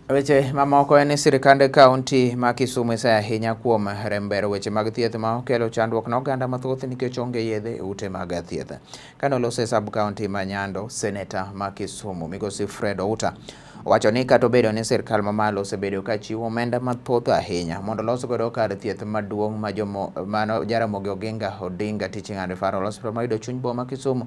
Weche mamoko en ni sirkand kaunti ma Kisumu iseyo ahinya kuom rembero weche mag thieth ma okelo chandruok ne oganda mathoth nikech onge yedhe e ute mag thieth. Kane oloso e sub kaunti ma Nyando, seneta ma Kisumu Migosi Fred Outa owacho ni kata obedo ni sirkal mamalo osebedo ka chiwo omenda mathoth ahinya mondo olos godo kar thieth maduong' ma jomo mano Jaramogi Oginga Odinga Teaching and Referral Hospital mayudo chuny boma Kisumu.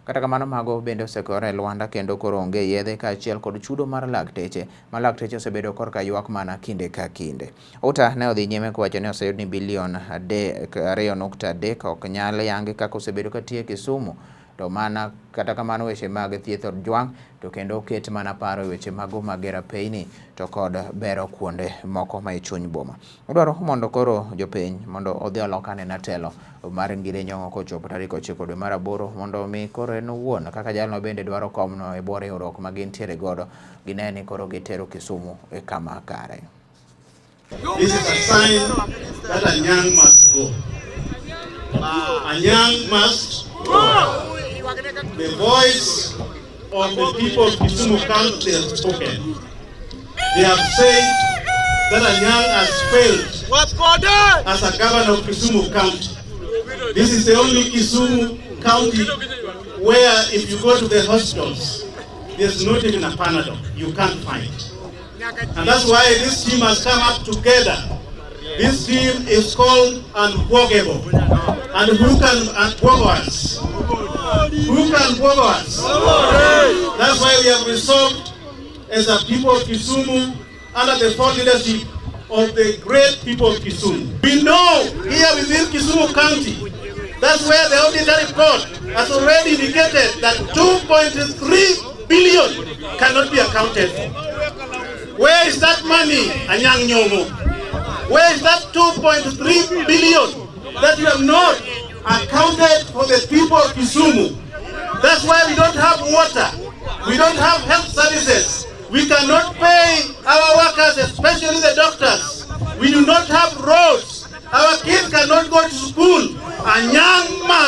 Kata kamano mago bende osekore e lwanda kendo koro onge yedhe kaachiel kod chudo mar lakteche ma lakteche osebedo korka ywak mana kinde ka kinde. Outa ne odhi nyime kowacho ni oseyud ni bilion 2.3 ok nyal yangi kaka osebedo katiyo e Kisumu to mana kata kamano weche mag thieth ojwang' to kendo oket mana paro e weche mago mag rapeyni to kod bero kuonde moko ma e chuny boma. Odwaro mondo koro jopiny mondo odhi olok anena telo mar Ngire Nyong'o kochopo tarik 9 dwe mar 8 mondo omi koro en owuon kaka jalno bende dwaro komno e bwo riwruok ma gintiere godo gine ni koro gitero Kisumu e kama kare. This is a sign that Anyang must go. Anyang must go. The voice of the people of Kisumu County has spoken. They have said that Anyang has failed as a governor of Kisumu County. This is the only Kisumu County where if you go to the hospitals, there's not even a Panadol. You can't find. And that's why this team has come up together. This team is called Unbwogable. And who can unbwogo us? Who can bwogo us? That's why we have resolved as a people of Kisumu under the full leadership of the great people of Kisumu. We know here within Kisumu County, that's where the auditor report has already indicated that 2.3 billion cannot be accounted for. Where is that money, Anyang' Nyong'o? Where is that 2.3 billion that you have not accounted for the people of Kisumu? That's why we don't have water. We don't have health services. We cannot pay our workers, especially the doctors. We do not have roads. Our kids cannot go to school. Anyang must